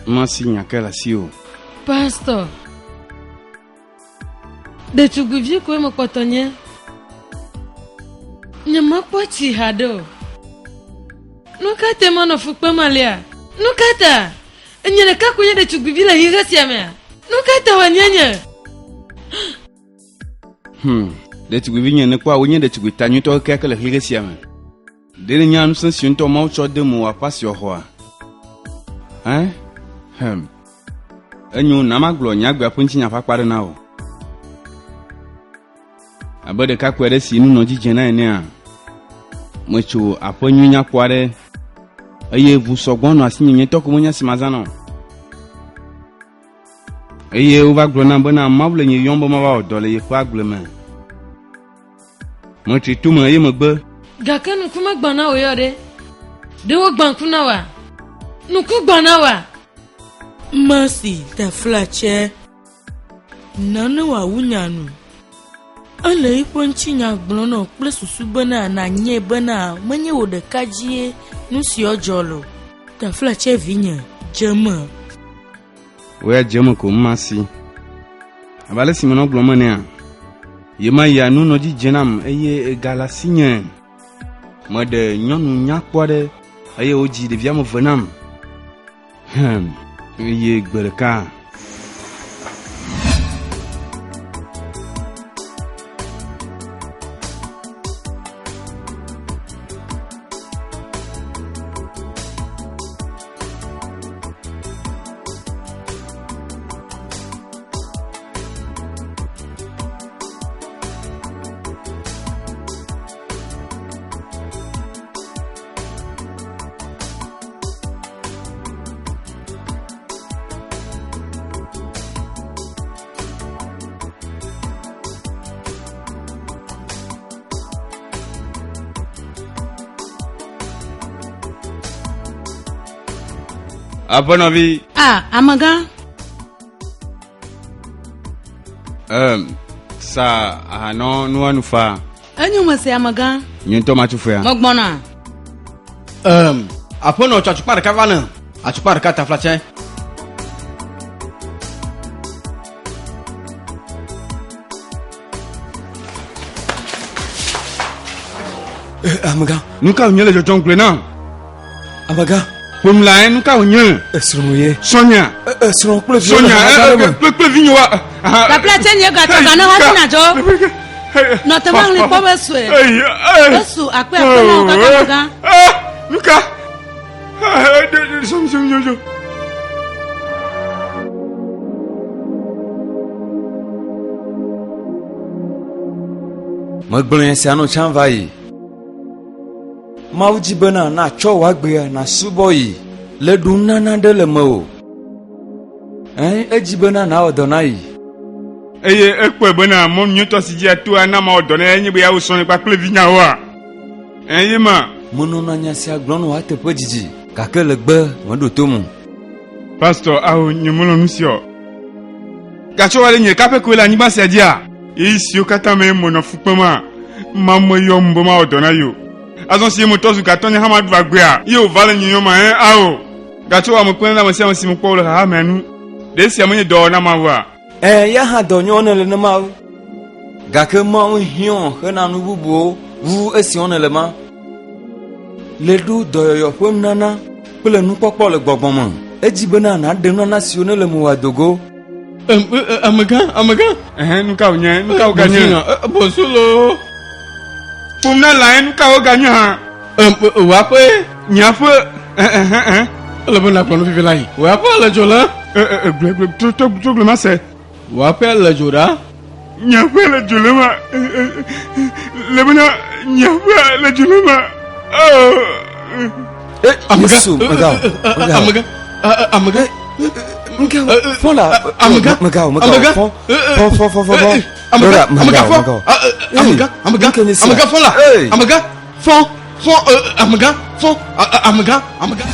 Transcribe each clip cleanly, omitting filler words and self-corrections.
Masi nya ke le asiwò. Pastor, ɖetugbivi koe mekpɔtɔ nye. Nyemekpɔ tsi haɖe o. Nu ka tae manɔ fu kpem alea? Nu ka ta? Nye ɖeka koe nye ɖetugbivi le xexe sia mea? Nu ka ta wòanye nye? Ɖetugbivi nye nèkpɔa, wònye ɖetugbi ta nyuitɔ kekeake le xexe sia me. Ɖe nènya ŋusẽ si ŋutɔ Mawu tsɔ de mewò aƒe asiwɔxɔa? Ẽ? Hem. Enyo, na magblɔ nye agbea ƒe ŋutinya ƒe akpa aɖe na wò. Abe ɖekakpui aɖe si nu nɔ dzi dze na enea, metso aƒe nyui nyakpɔ aɖe eye ʋu sɔgbɔ nɔ asinye nye ŋutɔ ko menya si mazã na o. Eye wova gblɔ nam bena Mawu le nye yɔm be mava wɔ dɔ le yeƒe agble me. Metri tome eye megbe. Gake nuku megbã na wò ya ɖe? Ɖe wogbã ŋku na wòa? Nuku gbã na wòa? Mercy taflatse, nane wòawu nya nu. Ele eƒe ŋutinya gblɔm na wò kple susu bena nànyae bena menye wò ɖeka dzie nu siawo dzɔ le o. Taflatse vinye, dze eme. Wò ya dze eme ko masi. Abe ale si menɔ gblɔm enea, ɣemaɣia nu nɔ dzi dze nam eye ega le asinye. Meɖe nyɔnu nyakpɔ aɖe eye wodzi ɖevi ame eve nam. Hem, eye gbe ɖeka. Aƒenɔvi. A, amegã. Em, sa ahanɔ nua nu fa. Enyo mese amegã. Nye ŋutɔ matsu fea. Megbɔna. Em, aƒenɔ tsɔ atukpa ɖeka va ne. Atukpa ɖeka taflatsɛ. Eh, amegã. Nu ka wònye le dzɔdzɔm gblɔe nam? Amegã. Ƒom lae, nu ka wònye? Esrɔ̃ ye. Srɔ̃nyea. Esrɔ̃ kple viwo. Srɔ̃nyea, kple kple vinyewoa. Taflatse nye gatsɔ ga ne hafi nàdzɔ. Nɔ te maɣli kpɔ be sue. Esu akpe akpe na wò kaka amegã. Nu ka? Sɔmi sɔmi sɔmi. Megblɔ nya sia nɔ tsã va yi. Mawu di bena nàtsɔ wò agbea nàsubɔ yi le ɖu nunana ɖe le mewò. Ẽ, edzi bena nàwɔ dɔ na yi. Eye ekpɔe bena mɔnu nyuitɔ si dzi yeato ana mawɔ dɔ na ye nye be yeawu srɔ̃nye kpakple vinyeawoa? Ẽ, ye ma. Menɔna nya sia gblɔm na wò eteƒe didi, gake le gbe meɖo to mo. Pastor, ao, nyemelɔ̃ nu sia o. Gatsɔ wa ɖe nye kaƒe koe le anyigba sia dzia? Ɣeyiɣi siwo katã me menɔ fu kpema, Mawu meyɔm be mawɔ dɔ na ye o. Azɔ si ye metɔ zu gatɔ nye hã maɖu agbea, ye wòva le nye yɔma, ẽ, ao. Gatsɔ wa mekpena ɖe ame sia ame si mekpɔ wole xaxa mea nu. Ɖe esia menye dɔwɔwɔ na Mawua? Ẽ, ya hã dɔ nyɔ nèle na Mawu. Gake Mawu hiã hena nu bubuwo wu esiwo nèle ma. Le ɖo dɔyɔyɔ ƒe nunana kple nukpɔkpɔ le gbɔgbɔ me. Edzi bena nàɖe nunana siwo nèle mewòa do go. Amegã, amegã. Ɛhɛn, nu ka wònye? Nu ka wòganye? Bosolo. Ƒom na lãe, nu ka wòganye hã? Wò aƒe. Nye aƒe. Ɛhɛn, ɛhɛn. Ele be nàgblɔ nu vivi la yi. Wò aƒe le dzo lém. Gblɔe, gblɔe, to, to, to gblɔe mase. Wò aƒe le dzo ɖa. Nye aƒe le dzo lém. Le bena nye aƒe le dzo lém. Amegã, Yesu, megawɔ, megawɔ. amegã, amegã. Fɔ la, Amegã, megawɔ, megawɔ, amegã. fɔ, fɔ, fɔ, fɔ, fɔ, fɔ. Amegã, Ɖo ɖa, amegã, megawɔ, fɔ. megawɔ. Amegã, amegã, Nu ke nye sia? amegã, fɔ la. Hey. Amegã, fɔ, fɔ, amegã, fɔ, amegã, amegã.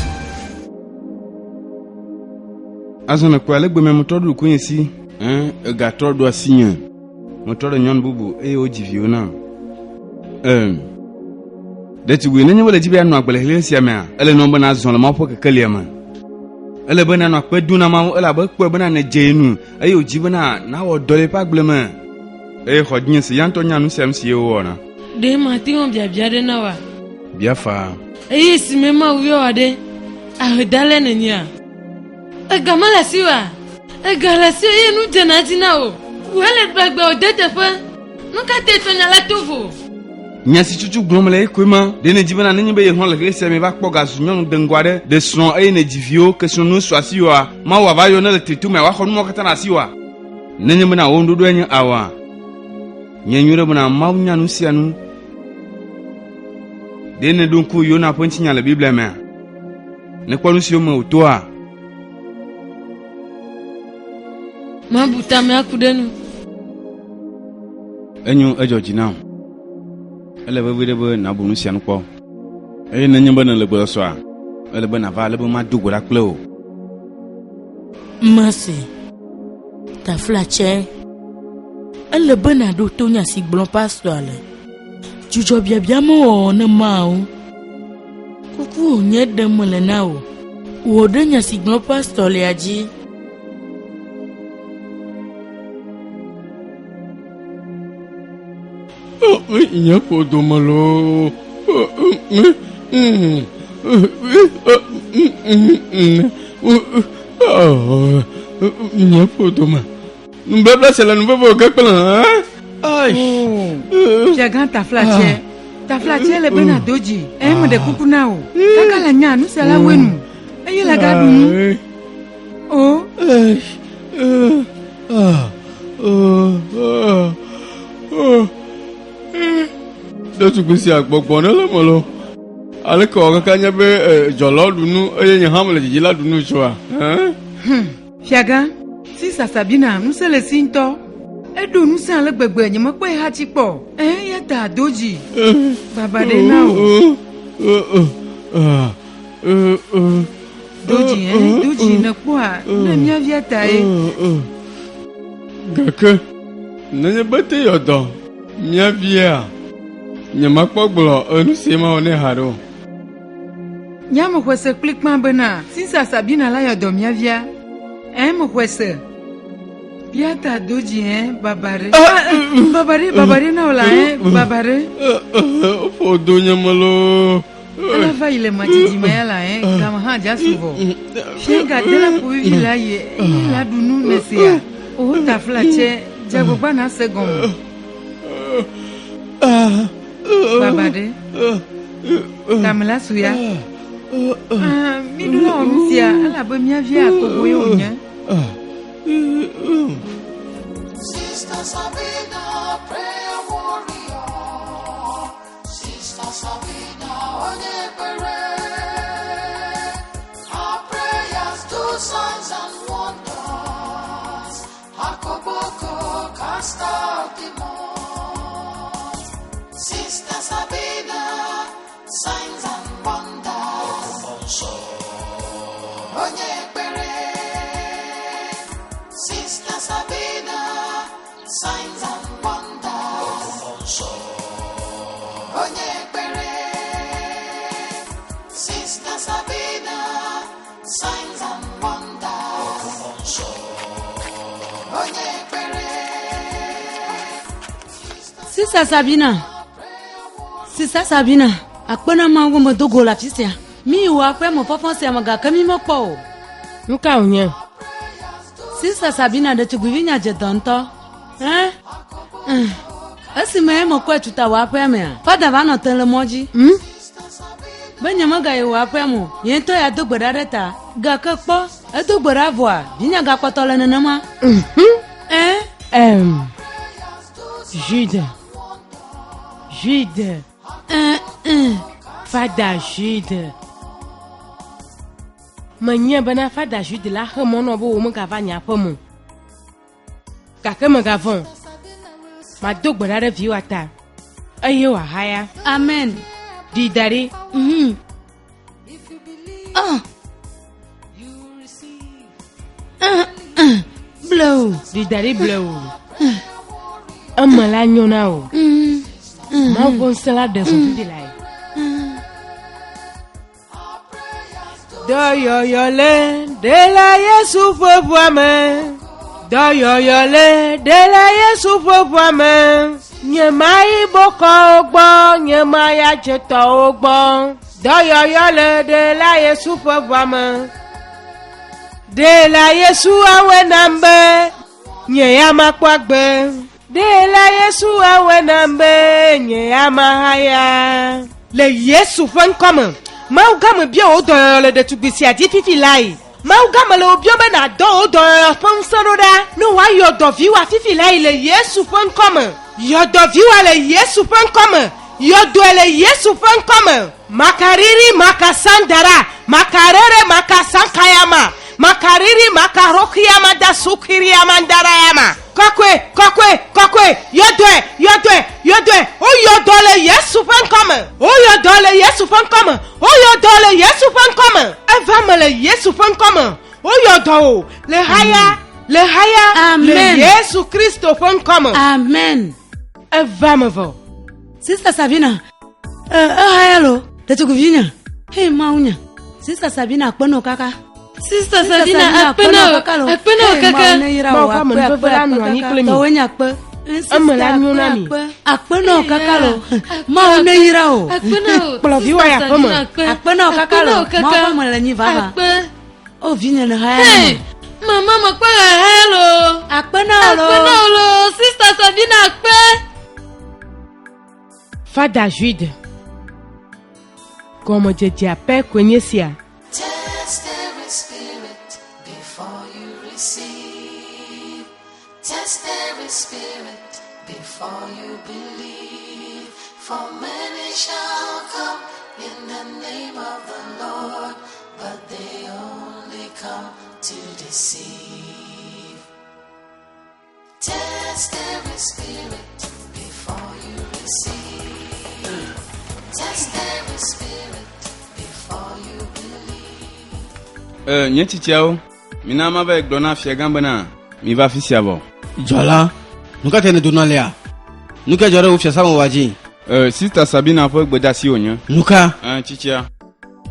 Azɔ nèkpɔe ale gbeme metrɔ ɖo ɖokuinye si. Ẽ, egatrɔ ɖo asinye. Metrɔ ɖe nyɔnu bubu eye wodzi viwo nam. Ẽ, ɖetugbui, nenye be le dzi be yeanɔ agbe le xexe sia mea, ele nɔ be nàzɔ le Mawu ƒe kekelia me. Ele be nanɔ akpe dom na Mawu elabe ekpɔe bena nèdze ye nu eye wòdi bena nawɔ dɔ le yeƒe agble me. Eye xɔ dzinye se ya ŋutɔ nya nu sia nu si ye wowɔna. Ɖe mate ŋu biabia aɖe na wòa? Bia faa. Eye esime Mawu yɔ wò ɖe, ahedalae nènyea? Ega mele asiwòa? Ega le asiwò eye nu dzena edzi na wò. Wòe le gbegbe wòde teƒe. Nu ka tae tɔnya la to vo? Nya si tutu gblɔm mele ye koe ma. Ɖe nèdi bena nenye be yehlɔ̃ le xexe sia me va kpɔ ga zu nyɔnu deŋgɔ aɖe, ɖe srɔ̃ eye nèdzi viwo, kesinɔnuwo su asiwòa, Mawu ava yɔ ne le tri tomea woaxɔ nu mawo katã le asiwòa? Nenye bena wò ŋuɖoɖoe nye aoa, nye nyuiɖe bena Mawu nya nu sia nu. Ɖe nèɖo ŋku Yona ƒe ŋutinya le Biblia mea? Nèkpɔ nu siwo me wòtoa? Mabu tame aku ɖe nu. Enyo, edzɔ dzi nam. Ele veviɖe be nàbu nu sia nu kpɔ. Eye nenye be nèle gbɔsɔsɔa, ele be nàva ale be mado gbe ɖa kple wò. Mercy, taflatse, ele be nàɖo to nya si gblɔm pastɔa le. Dzudzɔ biabia mewɔwɔ ne Mawu. Kuku wònye ɖem mele na wò. Wɔ ɖe nya si gblɔm pastɔ lea dzi. Nye ƒodome loo. Nye ƒodome. Nubabla sia le nu veve wò ge kple hã. Fiagã taflatse, taflatse le bena do dzi. Eye meɖe kuku na wò. Kaka le nya nu sia la woe nu. Eye la gaɖu nu. O. Ɖetugbui sia gbɔgbɔ ne le me lo. Aleke wɔ kaka nye be dzɔlawo ɖu nu eye nye hã mele dzidzi la ɖu nu tsoa? Fiagã, Sisa Sabina, ŋusẽ le esi ŋutɔ. Eɖo ŋusẽ ale gbegbe nyemekpɔe hati kpɔ o. Ẽ, eya ta do dzi. Baba ɖe na wò. Do dzi, ẽ, do dzi nèkpɔa, ne mía via tae. Gake nenye be te yɔ dɔ mía via, nyemakpɔ gblɔ enu si mawɔ nɛ haɖe o. Nye mexɔe se kplikpã bena Sisa Sabina la yɔ dɔ mía via. Ẽ, mexɔe se. Bia ta do dzi, ẽ, baba ɖe. Baba ɖe, baba ɖe na wò la, ẽ, baba ɖe. Ƒo do nye me loo. Ela va yi le madzidzi me ya la, ẽ, game hã dza su vɔ. Fia ga de la ƒo vivi la yi, eye la ɖu nu nèsea? O tafla tsɛ, dze agbagba nàse gɔme. Baba ɖe. Game la su ya. Ah, mi ɖo la wɔ nu sia elabe mía via akogo ye wònye. Sister Sabina, prayer warrior. Sister Sabina, onye ekpere. Her prayers do signs and wonders. Akoboko cast out demons. Sister Sabina, signs and wonders. Onye ekpere. Sister Sabina, signs and wonders. Onye ekpere. Sister Sabina, signs and wonders. Onye ekpere. Sista Sabina, Sista Sabina, akpe na Mawu be medo go le afi sia. Mi yi wò aƒea me fɔfɔ sia me gake mi mekpɔ o. Nu ka wònye? Sista Sabina, ɖetugbivi nya dze dɔ ŋutɔ. Ẽ? Ẽ. Esime ye mekɔe tuta wò aƒea mea, fada va nɔ te le mɔ dzi. Hm? Be nyemegayi wò aƒea me o, nye ŋutɔ ya do gbe ɖa ɖe ta. Gake kpɔ, edo gbe ɖa vɔa, vinya gakpɔtɔ le nenema. Ẽ? Em. Jude. Jude. Ẽ, ẽ. Fada Jude. Menye bena Fada Jude la xe mɔ nɔ be wò megava nye aƒe me o. Gake mègavɔ̃ o. Mado gbe ɖa ɖe viwòa ta eye wòahaya. Amen. Ɖi da ɖi. Mhm. Ah. Ah, ah. Blewu. Ɖi da ɖi blewu. Eme la nyo na wò. Mawu ƒe ŋusẽ la ɖe vɔ̃ɖi lae. Dɔyɔyɔ le ɖela Yesu ƒe ʋua me. Dɔyɔyɔ le ɖela Yesu ƒe ʋua me. Nye mayi bokɔwo gbɔ, nye mayi adzetɔwo gbɔ. Dɔyɔyɔ le ɖela Yesu ƒe ʋua me. Ɖela Yesu awɔe nam be nye ya makpɔ agbe. Ɖela Yesu awɔe nam be nye ya mahaya. Le Yesu ƒe ŋkɔ me, Mawu gã mebia wò dɔyɔyɔ le ɖetugbi sia dzi fifi lae. Mawu gã mele wò biɔm be nàdɔ wò dɔyɔyɔ ƒe ŋusẽ ɖo ɖa ne wòayɔ dɔ viwòa fifi lae le Yesu ƒe ŋkɔ me. Yɔ dɔ viwòa le Yesu ƒe ŋkɔ me. Yɔ dɔe le Yesu ƒe ŋkɔ me. Makariri makasandara makarere makasankayama makariri makaroxiyama dasukiriyamandarayama. Kɔkɔe, kɔkɔe, kɔkɔe, yɔ dɔe, yɔ dɔe, yɔ dɔe. Woyɔ dɔ le Yesu ƒe ŋkɔ me. Woyɔ dɔ le Yesu ƒe ŋkɔ me. Woyɔ dɔ le Yesu ƒe ŋkɔ me. Eva me le Yesu ƒe ŋkɔ me. Woyɔ dɔ wò le haya, le haya, le Amen. Yesu Kristo ƒe ŋkɔ me. Amen. Eva me vɔ. Sista Sabina, ehaya lo, ɖetugbivi nya. Hey, Mawu nya. Sista Sabina akpe nɔ kaka. Sista Sabina akpe na wò, akpe na wò kaka. Mawu ƒe amenuveve la nɔ anyi kple mi. Tɔwoe nye akpe. Eme la nyo na mi. Akpe nɔ kaka lo. Mawu ne yra wò. Akpe na wò. Kplɔ viwò yi aƒeme. Akpe na wò kaka lo. Mawu ƒe ame le nyi vava. Akpe. O vinye ne haya. Hey, mama mekpɔ le haya lo. Akpe na wò lo. Akpe na wò lo. Sista Sabina akpe. Fada Jude. Gɔmedzedzea pɛ koe nye sia. Test every spirit before you receive. Test every spirit before you believe. For many shall come in the name of the Lord, but they only come to deceive. Test every spirit before you receive. Test every spirit before you believe. E, nye tsitsiawo, mina mava yi gblɔ na fiagã bena miva afi sia vɔ. Dzɔla, nu ka tae nèdona alea? Nu ka dzɔ ɖe wò fiasã me wa dzi? E, Sista Sabina ƒe gbedeasi wònye. Nu ka? E, tsitsia.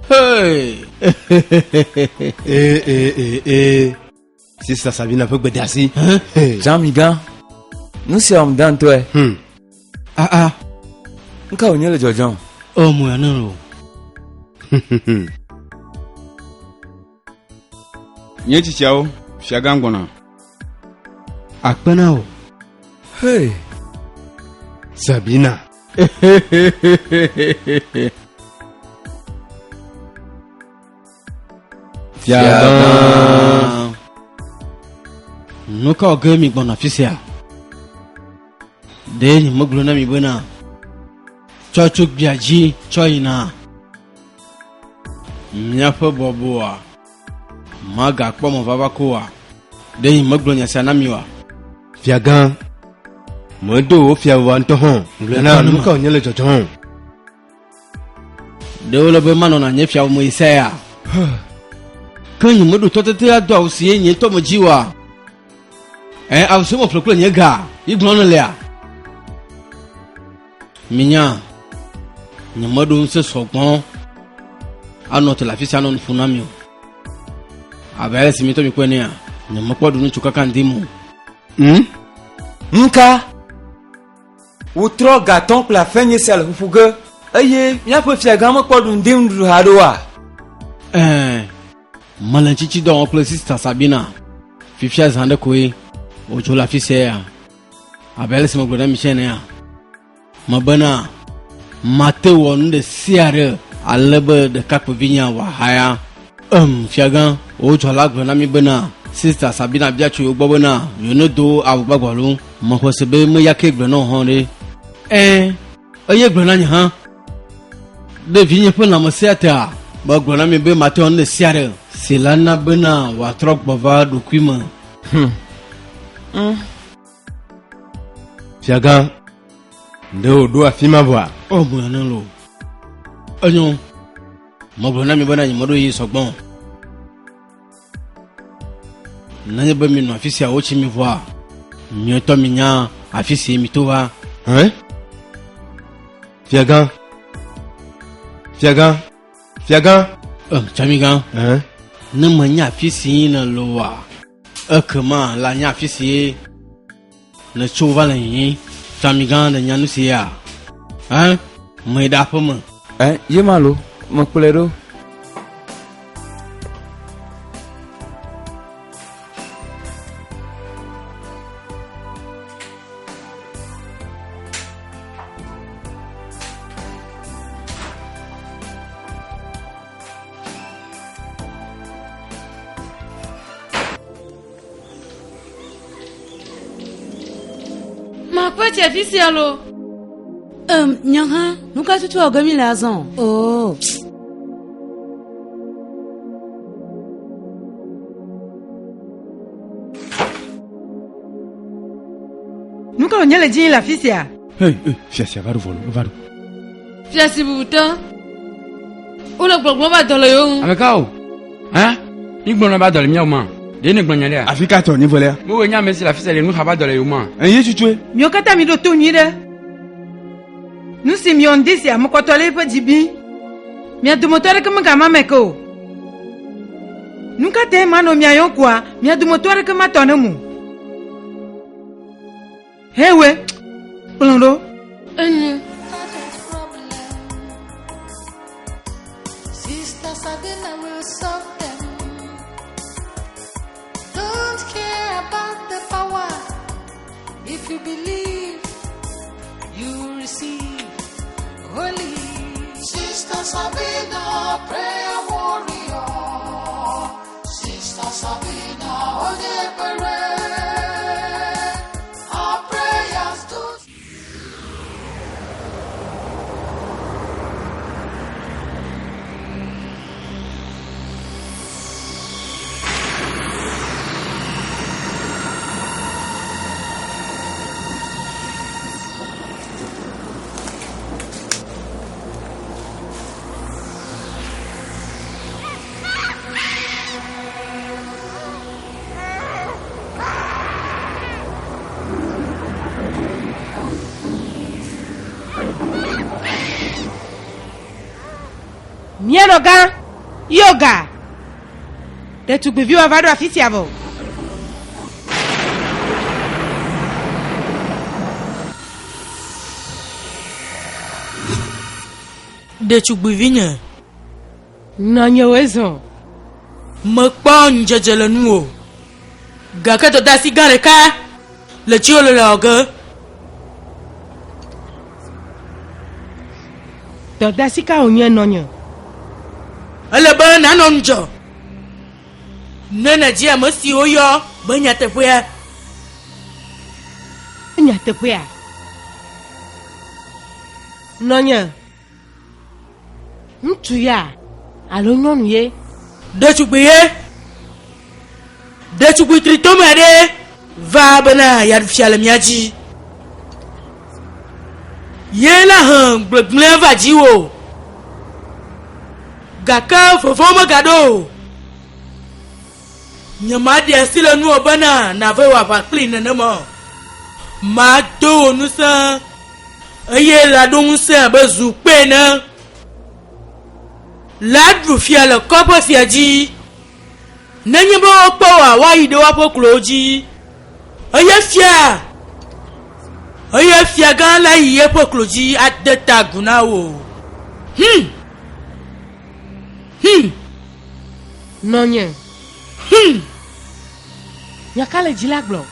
Hey! Ee, ee, ee, ee. Sista Sabina ƒe gbedeasi. Jean Migan, nu sia wɔm da ŋutɔe. Hmm. Ah, ah. Nu ka wònye le dzɔdzɔm? Oh, mo ya ne lo. Nye tsitsiawo, fiagã gbɔna. Akpe na wò. Hey! Sabina. Fiagã. Nu ka wɔ ge mi gbɔna afi sia? Ɖe nyemegblɔ na mi bena tsɔ tso gbea dzi tsɔ yina míaƒe bɔbɔa magakpɔ mɔ vava ko oa? Ɖe nyemegblɔ nya sia na mi oa? Fiagã, meɖo wò fiawòa ŋutɔ hã. Gblɔe na nu ka wònye le dzɔdzɔm. Ɖe wòle be manɔ na nye fiawo me ɣesiaɣia? Ke nyemeɖo tɔtete ado awu si ye nye ŋutɔ medzi oa? Ɛ, awu si meƒle kple nye ga yi gblɔm nèlea? Minya, nyemeɖo ŋusẽ sɔgbɔ anɔ te le afi sia anɔ nu ƒom na mi o. Abe ale si mi ŋutɔ mikpɔe enea, nyemekpɔ ɖu nu tso kaka ŋdi me o. Hmm? Nuka? Wotrɔ gatɔ kple afenye sia le ƒuƒu ge eye míaƒe fiagã mekpɔ ɖu ŋdi nuɖuɖu haɖe oa? Ɛ̃, mele tsitsidɔ wɔm kple Sista Sabina. Fifia zã ɖe koe wòdzo le afi sia ya. Abe ale si megblɔ na mi tsɛ enea, mebena mate wɔ nu ɖe sia ɖe ale be ɖekakpuivinyea wòahaya. Em, fiagã, wò dzɔla gblɔ na mí bena Sista Sabina bia tso yewo gbɔ bena yewonedo awu gbagbalwo. Mexɔe se be meya kee gblɔe na wò hã ɖe. Ẽ, eye gblɔe na nye hã. Ɖe vinye ƒe lãmesẽa tea, megblɔ na mi be mate ŋu nu ɖe sia ɖe si la na bena wòatrɔ gbɔ va ɖokui me. Hmm. Fiagã, ɖe wòɖo afi ma vɔa? O, gblɔe na lo. Enyo. Megblɔ na mi bena nyemeɖo ɣeyiɣi sɔgbɔ o. Nenye be minɔ afi sia wotsi mi vɔa, mietɔ minya afi si mito va. Hɛn? Fiagã! Fiagã! Fiagã! Tsamigã, ne menya afi si nèle oa, ekema la nya afi si nètso va le yiyim. Tsamigã, nènya nu sia? Ẽ, meyi ɖe aƒe me. Ẽ, ye ma lo, mekplɔe ɖo. Makpɔe tsi afi sia lo. Em, nye hã, nu ka tutu wɔ ge mi le azɔ? Oo. Nu ka wònye le dzi le afi sia? Hey, hey, fia sia va ɖo vɔ lo, va ɖo. Fiasi bubutɔ, wole gbɔgblɔm be adɔ le yewo ŋu. Ame kawo? Hã? Mi gblɔna be adɔ le míawo ma? Ɖe ne gblɔ nya ɖea? Afi ka tɔ nye vɔlia? Mewòe nye ame si le afi sia le nu xa be adɔ le yewo ma? Eye tutue. Miwo katã miɖo to nyui ɖe. Nu si miwɔ ŋdi sia mekpɔtɔ le eƒe dzi bim. Mia dometɔ aɖeke megama eme ke o. Nu ka tae manɔ mia yɔm koa? Mia dometɔ aɖeke matɔ ne mo. Hewe, kplɔ ɖo. Enyo. Sister Sabina will solve them. Don't care about the power. If you believe, you receive. Holy Sister Sabina, prayer warrior. Sister Sabina, Odepere. Our prayers do. Míanɔ gã, yoga. Ɖetugbiviwo va ɖo afi sia vɔ. Ɖetugbivinye. Nɔnyewoe zɔ. Mekpɔ ŋudzedze le nuwò. Gake dɔdeasi gã ɖeka le dziwò le wɔ ge. Dɔdeasi ka wònye nɔnye? Ele be nànɔ ŋudzɔ ne nàdi ame si woyɔ be nyateƒea. Nyateƒea? Nɔnye, ŋutsu ya alo nyɔnu ye? Ɖetugbui ye. Ɖetugbui tritome aɖe va bena yeaɖu fia le mía dzi. Ye la he gblegblẽ va dziwò. Gake vɔvɔ̃ megaɖo o. Nyemaɖe asi le nuwò bena nàve wɔ aʋa kplii nenema o. Mado wò ŋusẽ, eye lãɖo ŋusẽ abe zukpe ene. Lãɖu fia le kɔƒe sia dzi. Nenye be wokpɔ wòa, woayi ɖe woaƒe klowo dzi. Eye fia, eye fiagã la yi eƒe klo dzi ade ta agu na wò. Hum! Hum! Nɔnye. Hum! Nya ka le dzi la gblɔ?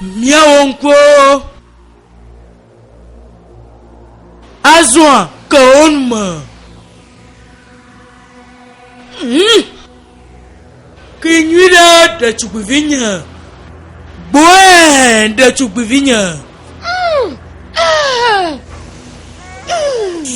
Míawo ŋkuwo azɔa ke wo nu me. Hum! Ke nyui ɖe ɖetugbivinye. Gbɔe ɖetugbivinye. Mm. Ah. Mm.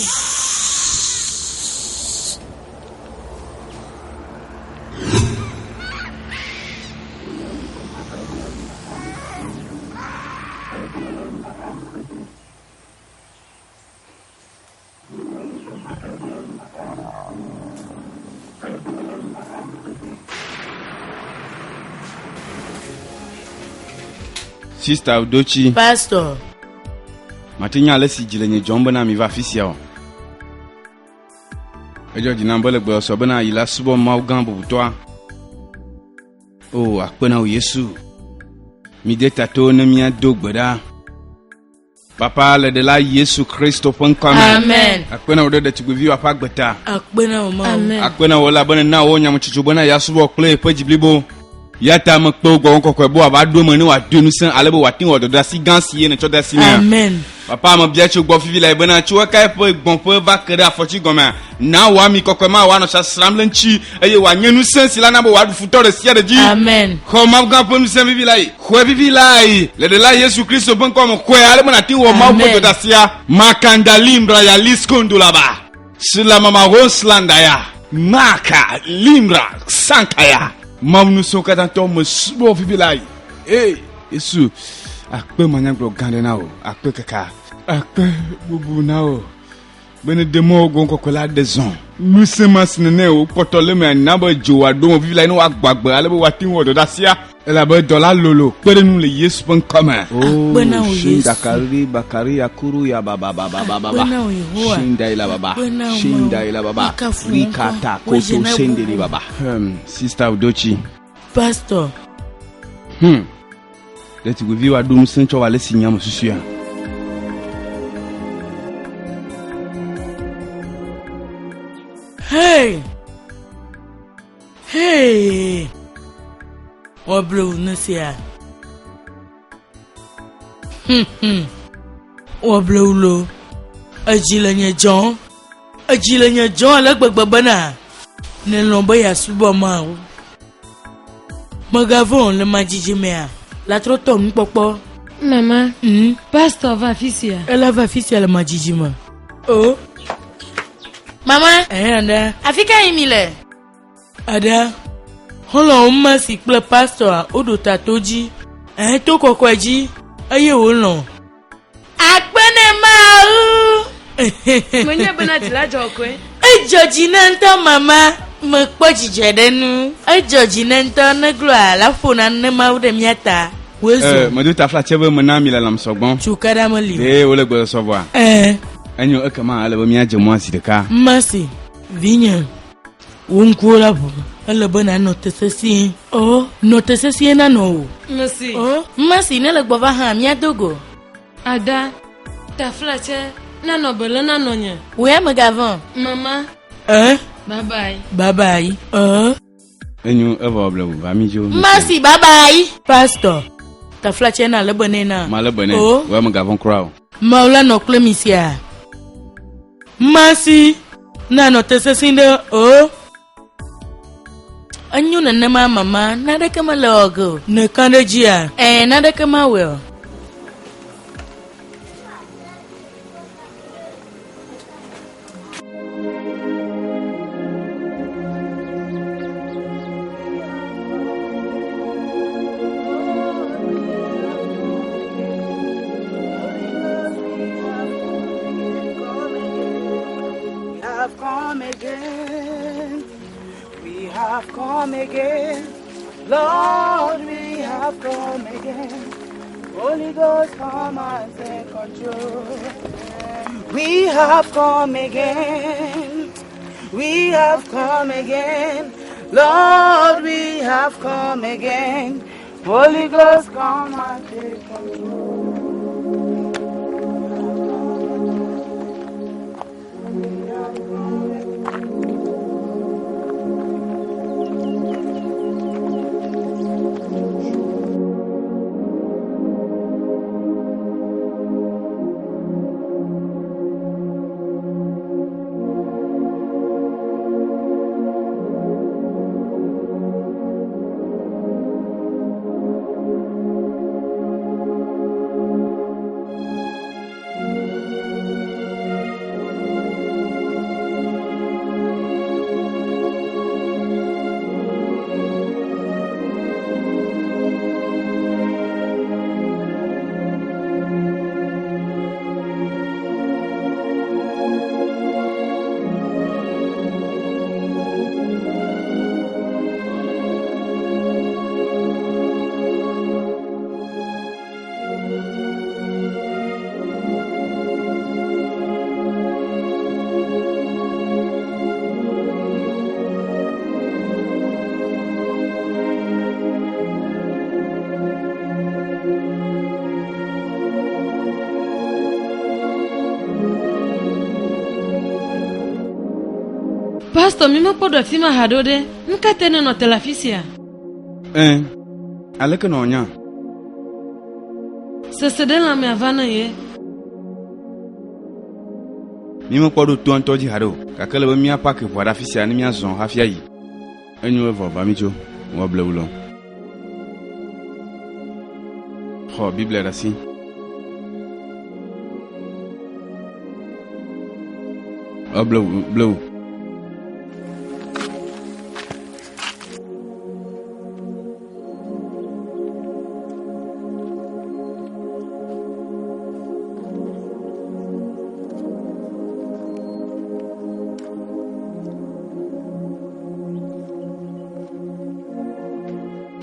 Sista Udochi. Pastor. Mate nya ale si dzi le nye dzɔm bena mi va afi sia o. Edzɔ dzi nam be le gbesɔsɔ bena yi la subɔ Mawu gã bubutɔa. O, akpe na wò Yesu. Mide ta to ne míado gbe ɖa. Papa le ɖela Yesu Kristo ƒe ŋkɔ me. Amen. Akpe na wò ɖe ɖetugbivi ƒe agbe ta. Akpe na wò Mawu. Amen. Akpe na wò elabena na wò nyametsotso bena yeasubɔ kple yeƒe dzi blibo. Ya ta mekpe wò gbɔgbɔ kɔkɔe be wòava ɖo eme ne wòado ŋusẽ ale be wòate ŋu wɔ dɔdeasi gã si ye nètsɔ de asi nɛa. Amen. Papa mebia tso gbɔ fifi lae bena tso eka eƒe gbɔ̃ƒe va ke ɖe afɔtsi gɔmea, na wò ami kɔkɔe ma wòanɔ sasram le ŋuti eye wòanye ŋusẽ si la na be wòaɖu futɔ ɖe sia ɖe dzi. Amen. Xɔ Mawu gã ƒe ŋusẽ vivi lae. Xɔe vivi lae. Le ɖela Yesu Kristo ƒe ŋkɔ me xɔe ale be nàte ŋu wɔ Mawu ƒe Amen. dɔdeasia. Makanda limbra ya liskondolaba. Silamama slandaya. Maka limbra sankaya. Mawu ŋusẽwo katã tɔ mesubɔ vivi lae. Ee, Yesu, akpe manyagblɔ gã ɖe na wò, akpe kaka, akpe bubu na wò. Be ne ɖe mɔ gbɔn kɔkɔe la ɖe zɔn. Ŋusẽ ma si nene wòkpɔtɔ le mea na be dzo wòaɖo me vivi la ne woagbɔ agbe ale be woate ŋu wɔ dɔdeasia. Elabe dɔ la lolo kpe ɖe nu le Yesu ƒe ŋkɔ me. Akpe na wò, Yesu. Shindakari bakari yakuru ya baba baba baba Akpe na wò, Yehowa. Shindaila baba. Akpe na wò, Mawu. Shindaila baba. Makafu wò ŋkɔ. Rikata Wò dze koto na shendeli bubu. baba. Sister Udochi. Pastor. Ɖetugbivi wa ɖo ŋusẽ tsɔ wa le si nyame susuea. Hey! Hey! Wɔble wò nu sia. Wɔble wò lo. Edzi le nye dzɔm. Edzi le nye dzɔm ale gbegbe bena nèlɔ̃ be yeasubɔ Mawu. Mègavɔ̃ o le madzidzi mea, la trɔ tɔ nukpɔkpɔ. Mama, pastor va afi sia. Ela va afi sia le madzidzi me. O. Mama. Ɛhɛn aɖe. Afi ka yi mi le? Aɖe. Xɔlɔ̃wo Mercy kple pastor woɖo ta to dzi. Ɛhɛn to kɔkɔe dzi eye wolɔ̃. Akpe ne Mawu. Menye bena dzila dzɔ koe. Edzɔ dzi na ŋutɔ mama. Mekpɔ dzidzɔ ɖe nu. Edzɔ dzi na ŋutɔ ne gloa la ƒo na ne Mawu ɖe mía ta. Wòe zɔ. Medo tafla tse be mena mi le lãmesɔ gbɔ. Tsukaɖa meli o. Ɖe wole gbɔsɔsɔ vɔa? Ɛɛ. Enyo ekema ele be míadze mɔa zi ɖeka. Mercy, vinye, wò ŋkuwo la ʋu. Ele be nànɔ te sesĩe. O, nɔ te sesĩe na nɔwò. Mercy. O. Mercy, ne le gbɔ va hã, míado go. Ada, tafla tse, nanɔ bele na nɔnye. Wò ya mègavɔ̃ o. Mama. Ɛ. Bye bye. Bye bye. Ɛ. Enyo evɔ blewu va mi dzo. Mercy, bye bye. Pastor, tafla tse na lé be nɛ na. Malé be nɛ. O. Wò ya mègavɔ̃ kura o. Mawu la nɔ kple mi sia. Mercy, na nɔ te sesĩ ɖe o. Enyo nenema mama, naneke mele wɔ ge o. Nèka ɖe edzia? Ɛɛ, naneke mawɔe o. We have come again. We have come again. Lord, we have come again. Holy Ghost, come and take control. We have come again. We have come again. Lord, we have come again. Holy Ghost, come and take control. Pastor, mi mekpɔ ɖo afi ma haɖe o ɖe, nu ka tae nènɔ te le afi sia? Ẽ, aleke nɔ nya? Sese ɖe lãmea va na ye. Mi mekpɔ ɖo toa ŋutɔ dzi haɖe o, gake ele be mía paki ʋua ɖe afi sia ne míazɔ hafi ayi. Enyo evɔ va mí tso, wɔ blewu lɔ. Xɔ Biblia ɖe asi. Ɔ blewu, blewu.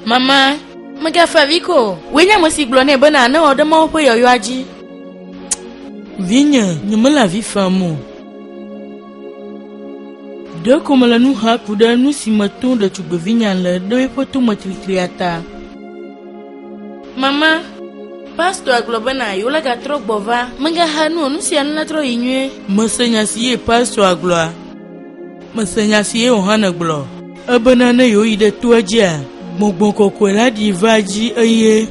Mama, mègafa avi ko o. Wòe nye ame si gblɔ nɛ bena newɔ ɖe Mawu ƒe yɔyɔa dzi. Vinye, nyemele avi fam o. Ɖeko mele nu xam ku ɖe nu si me tom ɖetugbivinya le ɖe eƒe tometlitlia ta. Mama, pastɔa gblɔ bena yewo la gatrɔ gbɔ va. Mègaxa nu o, nu sia nu la trɔ yi nyuie. Mese nya si ye pastɔa gblɔa? Mese nya si ye wò hã nègblɔ. Ebena ne yewoyi ɖe toa dzia, gbɔgbɔ kɔkɔe la ɖi va edzi eye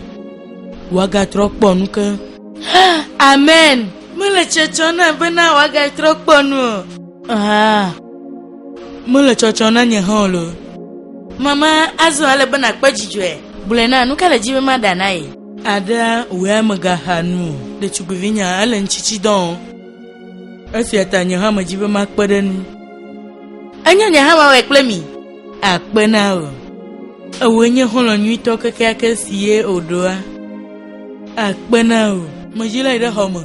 wòagatrɔ kpɔ nu ke. Amen! Mele tsɔtsɔ na bena wòagatrɔ kpɔ nu o. Ah, mele tsɔtsɔ na nye hã o lo. Mama, azɔ ele be nàkpɔ dzidzɔe. Gblɔe na, nu ka le dzi be maɖa na ye? Aɖea, wò ya mègaxa nu o. Ɖetugbivinya, ele ŋutsitsidɔ wɔm. Esia ta nye hã medi be makpe ɖe enu. Enyo nye hã mawɔe kple mi. Akpe na wò. Ewòe nye xɔlɔ̃ nyuitɔ kekeake si ye wòɖoa. Akpe na wò. Medzi la yi ɖe xɔ me.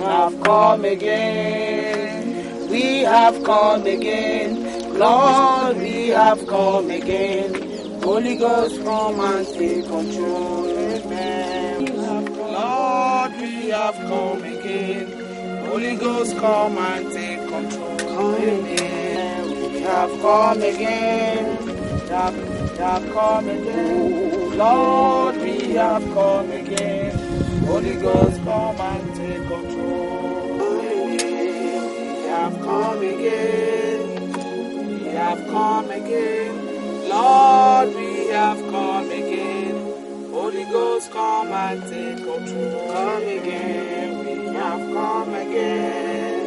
Have come again. We have come again. Lord, we have come again. Holy Ghost, come and take control. Amen. Lord, we have come again. Holy Ghost, come and take control. Amen. We have come again. We have, we have come again. Lord, we have come again. Holy Ghost, come and take control. Amen. We have come again. We have come again. Lord, we have come again. Holy Ghost, come and take control. Come again. We have come again.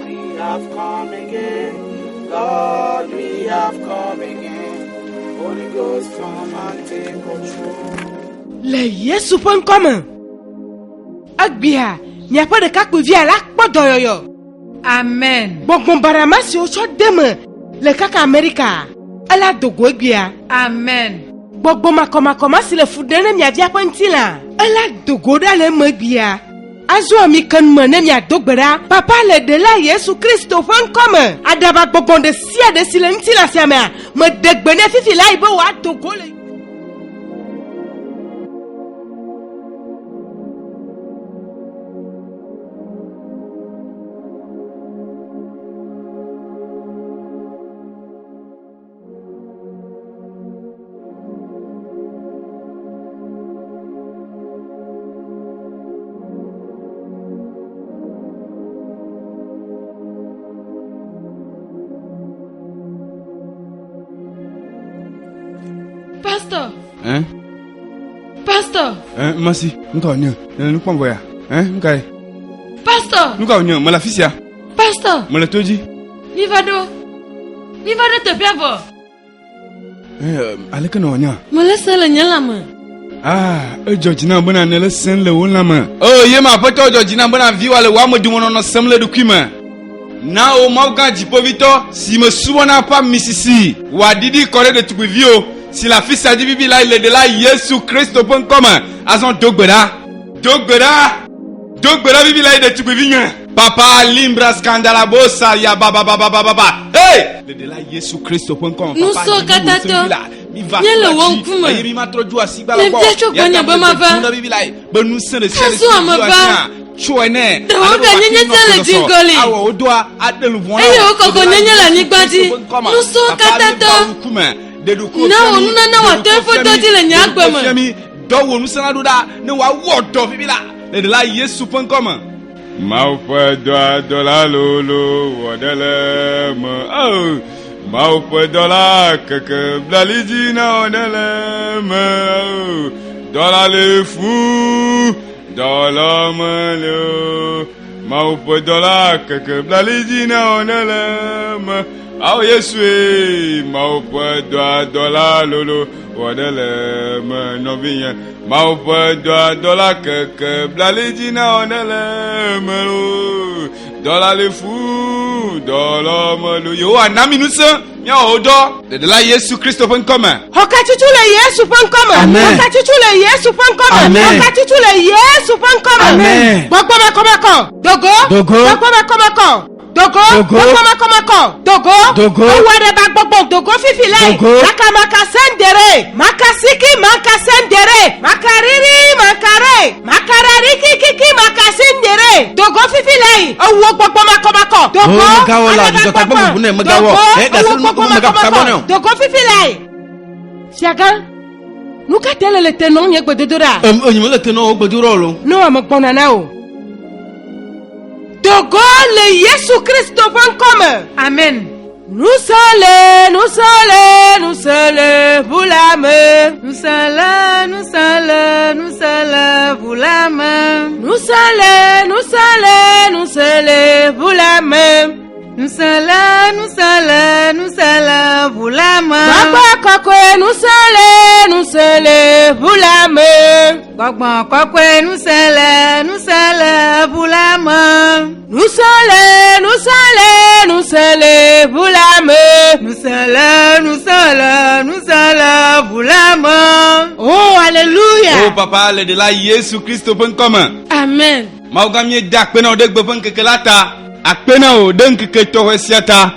We have come again. Lord, we have come again. Holy Ghost, come and take control. Le Yesu ƒe ŋkɔ me. Egbea, miaƒe ɖekakpuivia la kpɔ dɔyɔyɔ. Amen. Gbɔgbɔ baɖa ma si wotsɔ de eme le kaka Amerika, ela do go egbea. Amen. Gbɔgbɔ makɔmakɔ ma si le fu ɖem ne mia via ƒe ŋutilã, ela do go ɖa le eme egbea. Azɔ mike nu me ne miado gbe ɖa, Papa le Ɖela Yesu Kristo ƒe ŋkɔ me, aɖaba gbɔgbɔ ɖe sia ɖe si le ŋutilã sia mea, meɖe gbe nɛ fifi laa yi be wòado go le. Pastor. Hein? Pastor. Hein, Masi, nu ka wònye? Nèle nu kpɔm vɔ ya? Hein, nu kae? Pastor. Nu ka wònye? Mele afi sia. Pastor. Mele to dzi. Mi va ɖo. Mi va ɖo teƒea vɔ. Eh, aleke nɔ nya? Mele se le nye lãme. Ah, edzɔ dzi nam bena nèle sem le wò lãme. Oh, ye ma aƒetɔ dzɔ dzi nam bena viwòa le wò amedomenɔnɔ sem le eɖokui me. Na wò Mawu gã dziƒovitɔ si mesubɔna ƒe amisisi wòaɖiɖi kɔ ɖe ɖetugbiviwo si le afi sia dzi vivi la le Ɖela Yesu Kristo ƒe ŋkɔ me. Azɔ do gbe ɖa. Do gbe ɖa. Do gbe ɖa vivi la yi ɖetugbivinye. Papa limbra scandala bosa ya ba ba ba ba ba ba ba. Hey! Le ɖela Yesu Kristo ƒe ŋkɔ me. Papa, Nusɔ katã tɔ. Nye le wò ŋkume. Eye mi ma trɔ dzo asi gba la gbɔ. Mebia tso gbɔnye be mava. Be ŋusẽ ɖe sia ɖe si dzo asia tso ene. Ɖe wo gãnyenye sia le dziŋgɔli. Awɔ wo doa aɖe luʋɔ na Eye wo kɔkɔnyenye le anyigba dzi. Nusɔ katã tɔ. Na wò nunana wòate eƒe dɔ dzi le nye agbe me. Dɔ wò ŋusẽ la ɖo ɖa ne wòawɔ dɔ vivi la le ɖela Yesu ƒe ŋkɔ me. Mawu ƒe dɔa dɔla lolo wɔ ɖe le me. Oh, Mawu ƒe dɔla keke blali dzi na wɔ ɖe le me. Oh, dɔla le fu, dɔla mele o. Mawu ƒe dɔla keke blali dzi na wɔ ɖe le me. Ao Yesue, Mawu ƒe dɔa dɔla lolo wɔ ɖe le me nɔvinye. Mawu ƒe dɔa dɔla keke blali dzi na wɔ ɖe le me o. Dɔla li fu, dɔla melo. Yehowa na mi ŋusẽ míawɔ wo dɔ. Ɖeɖela Yesu Kristo ƒe ŋkɔ me. Xɔkatutu le Yesu ƒe ŋkɔ me. Amen. Xɔkatutu le Yesu ƒe ŋkɔ me. Amen. Xɔkatutu le Yesu ƒe ŋkɔ me. Amen. Gbɔgbɔ makɔmakɔ. Dogo. Dogo. Gbɔgbɔ makɔmakɔ. Dogo. Dogo. Gbɔgbɔ makɔmakɔ. Dogo. Dogo. Ewɔ ɖe ba gbɔgbɔ dogo fifi lɛ. Dogo. Maka maka sendere. Maka siki maka sendere. Makariri makare. Makarari kikiki maka sendere. Dogo fifi lɛ. Ewɔ gbɔgbɔ makɔmakɔ. Dogo. Oh, megawɔ la, Aleba dzudzɔtagbɔ gbɔgbɔ. bubu nɛ, megawɔ. Dogo. Eh, ɖe asi Ewɔ nu- gbɔgbɔ megatagbɔ nɛ o. makɔmakɔ. Dogo fifi lɛ. Fiagã, nu ka te le le te nɔm nye gbedodoɖa? Em, enyi mele te nɔ wo gbedoɖa o lo. Ne wòame gbɔna na wò. Dogo le Yesu Kristo ƒe ŋkɔ me. Amen. Ŋusẽ le, ŋusẽ le, ŋusẽ le ʋu la me. Ŋusẽ le, ŋusẽ le, ŋusẽ le ʋu la me. Ŋusẽ le, ŋusẽ le, ŋusẽ le ʋu la me. Ŋusẽ le, ŋusẽ le, ŋusẽ le ʋu la me. Gbɔgbɔ kɔkɔe ŋusẽ le, ŋusẽ le ʋu la me. Gbɔgbɔ kɔkɔe ŋusẽ le, ŋusẽ le ʋu la me. Ŋusẽ le, ŋusẽ le, ŋusẽ le ʋu la me. Ŋusẽ le, ŋusẽ le, ŋusẽ le ʋu la me. Oh, hallelujah. O papa le ɖela Yesu Kristo ƒe ŋkɔ me. Amen. Mawu gã míeda akpe na wò ɖe gbe ƒe ŋkeke la ta. Akpe na wò ɖe ŋkeke tɔxɛ sia ta.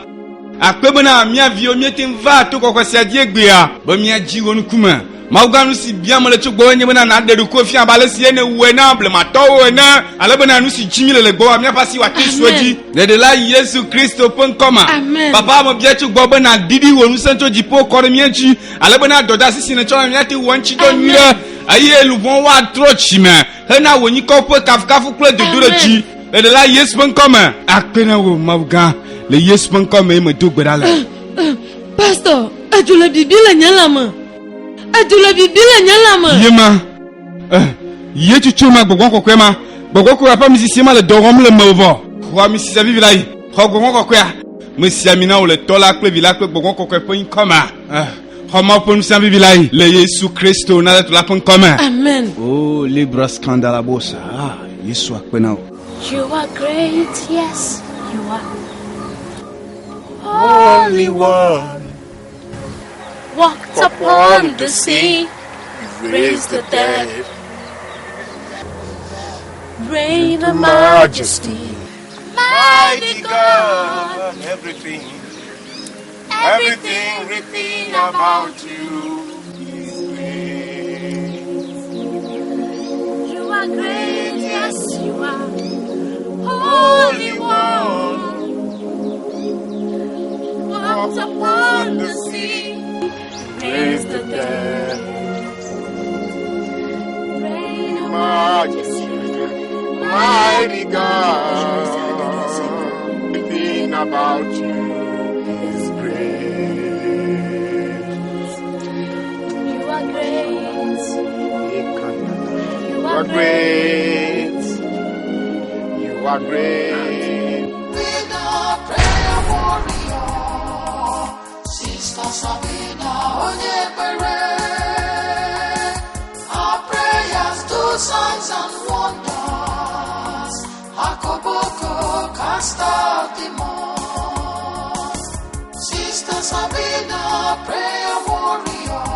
Akpe bena mía viwo míete ŋu va to kɔkɔe sia dzi egbea be míadzi wò ŋkume. Mawu gã nu si biam mele tso gbɔwòe nye bena nàɖe ɖokuiwò fia abe ale si ye nèwɔe na blematɔwo ene, ale bena nu si dzi míele le gbɔwòa míaƒe asi wòate su edzi. Le Ɖela Yesu Kristo ƒe ŋkɔ me. Amen. Papa, mebia tso gbɔwò be nàɖiɖi wò ŋusẽ tso dziƒo kɔ ɖe mía dzi, ale bena dɔdeasi si nètsɔ na mí míate ŋu wɔ eŋuti dɔ nyuie eye luʋɔwo woatrɔ dzime hena wò nyikɔ ƒe kafukafu kple dodoɖedzi. Le Ɖela Yesu ƒe ŋkɔ me. Akpe na wò Mawu gã le Yesu ƒe ŋkɔ me ye medo gbe ɖa le. Pastor, edzo le bibi le nye lãme. Edzo le bibi le nye lãme. Ye ma, eh, ye tutu ma gbɔgbɔ kɔkɔe ma, gbɔgbɔ kɔkɔe ƒe amisisi ma le dɔ wɔm le mewò vɔ. Xɔ amisisia vivi la yi, xɔ gbɔgbɔ kɔkɔea. Mesi ami na wò le Tɔ la kple Vi la kple gbɔgbɔ kɔkɔe ƒe ŋkɔ me. Eh, xɔ Mawu ƒe ŋusẽ vivi la yi le Yesu Kristo Nazaret la ƒe ŋkɔ me. Amen. Oh, Libra scandalabosa. Ah, Yesu akpe na wò. You are great, yes, you are. Holy One. Walked upon the sea, raised the dead. Reign of majesty, Mighty God, everything, everything written about you is great. You are great, yes, you are. Holy One. Walked upon the sea, Raised the dead. Reign of Majesty, mighty God, everything about you is great. You are great. You are great. You are great. Prayer warrior, Sister Sabina Onyekpere. Our prayers do signs and wonders. Akoboko cast out demons. Sister Sabina, prayer warrior.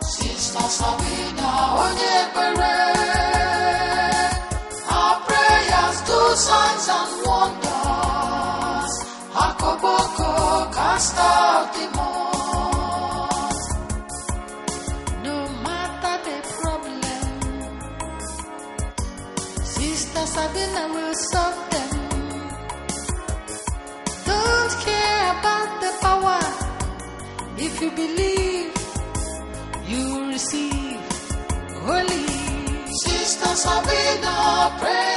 Sister Sabina Onyekpere. Our prayers do signs and wonders. Akoboko cast out demons. No matter the problem, Sister Sabina will solve them. Don't care about the power. If you believe, you will receive. Holy Sister Sabina, prayer.